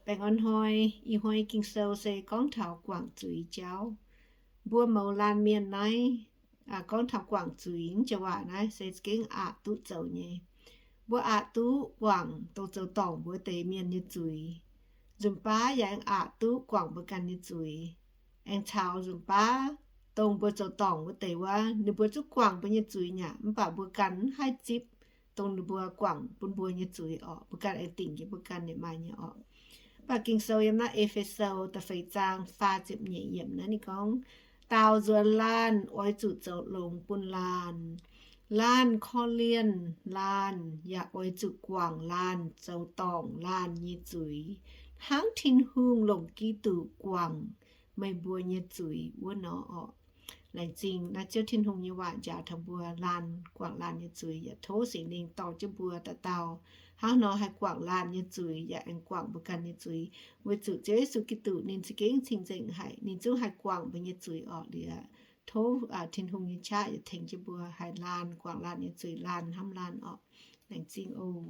Baengh orn hnoi, ih hnoi Ging-Sou se gorngv taux guangc zuiz jauv. Mbuo mouz laanh mienh naaiv, gorngv taux guangc zuiz nyei waac naaiv se za'gengh aqc duqv zoux nyei. Mbuo aqc duqv guangc dongh zoux dorngc mbuo deix mienh nyei zuiz. Nzunc baav yaac aengx aqc duqv guangc mbuo ganh nyei zuiz. Aengx caux nzunc baav dongh mbuo zoux dorngc wuov deix wuov, ninh mbuo zungv guangc mbuo nyei zuiz nyei aqv, mv baac mbuo ganh mv haih zipv dongh ninh mbuo guangc bun mbuo nyei zuiz orqc. Mbuo ganh aengx dingc jienv mbuo ganh nyei maaih nyei orqc. Mv baac Ging-Sou yiem naaiv E^fe^so da'feix zaang faah ziepc nyeic yiemc naaiv ninh gorngv, daaux nzuonx laanh oix zuqc zoux longx bun laanh. Laanh korv-lienh laanh yaac oix zuqc guangc laanh zoux dorngc laanh nyei zuiz, hnangv Tin-Hungh longc Giduc guangc meih mbuo nyei zuiz wuov nor orqc. Laengz zingh naaiv Ziouv Tin-Hungh nyei waac njaaux taux mbuo laanh guangc laanh nyei zuiz, yaac tov Singx Lingh dorh jienv mbuo dauh dauh hnangv nor haih guangc laanh nyei zuiz yaac aengx guangc mbuo ganh nyei zuiz, weic zuqc Ziouv Yesu Giduc ninh za'gengh cing-nzengc haic, ninh zungv haih guangc mbuo nyei zuiz orqc. Liuz tov Tin-Hungh nyei qaqv yaac tengx jienv mbuo haih laanh guangc laanh nyei zuiz, laanh hnamv laanh orqc. Laengz zingh oc.